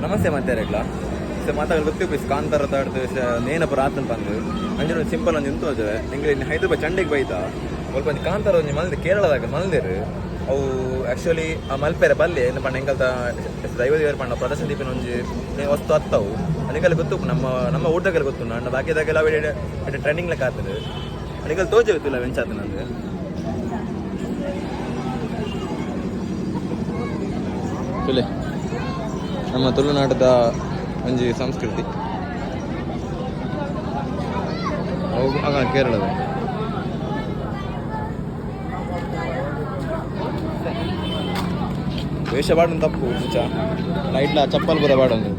ನಮಸ್ತೆ ಮಾತೆರೆಗ್ಲ. ಸೊ ಮಾತಾಗ ಗೊತ್ತಿಪ್ಪು ಕಾಂತಾರ ತಾಡ್ದು ನೇನ ಪೂರ ಆತನ್ ಪಂದು ಅಂಚನೆ ಸಿಂಪಲ್ ಒಂಜಿ ಉಂತು ಹೋಜವೆ. ಎಂಕ್ಲೆ ಇನ್ನು ಹೈದರಾಬಾದ್ ಚಂಡೆಗ್ ಬೈದ. ಒಲ್ಪ ಒಂಜಿ ಕಾಂತಾರ ಒಂಜಿ ಮಲ್ದೆ, ಕೇರಳದಾಗ ಮಲ್ದೆರ್. ಅವು ಆಕ್ಚುಲಿ ಆ ಮಲ್ಪೆರೆ ಬಲ್ಲೆ ಏನು ಪಂಡ, ಎಂಕಲ್ತ ದೈವ ದೇವರು ಪಂಡ ಪ್ರದರ್ಶನ ದೀಪಿನ ಒಂಜಿ ವಸ್ತು ಅತ್ತವು. ಅನಿಕಲ್ ಗೊತ್ತುಪ್ಪು, ನಮ್ಮ ನಮ್ಮ ಊಟದಗೆಲ್ಲ ಗೊತ್ತುಂಡು. ಅಂಡ ಬಾಕಿದಾಗೆಲ್ಲ ಟ್ರೆಂಡಿಂಗ್ ಲೆಕ್ಕ ಆಗ್ತದೆ. ಅನಿಕಲ್ ತೋಜೆ ಗೊತ್ತಿಲ್ಲ ವೆಂಚಾತ ನಂದು. ತುಲೆ ನಮ್ಮ ತುಳುನಾಡದ ಒಂಜಿ ಸಂಸ್ಕೃತಿ. ಅವು ಆಗ ಕೇರಳದ ವೇಷ ಬಾಡೊಂದು ತಪ್ಪು ಚ ಲೈಟ್ಲ ಚಪ್ಪಲ್ ಪೂರ ಬಾಡೊಂದು.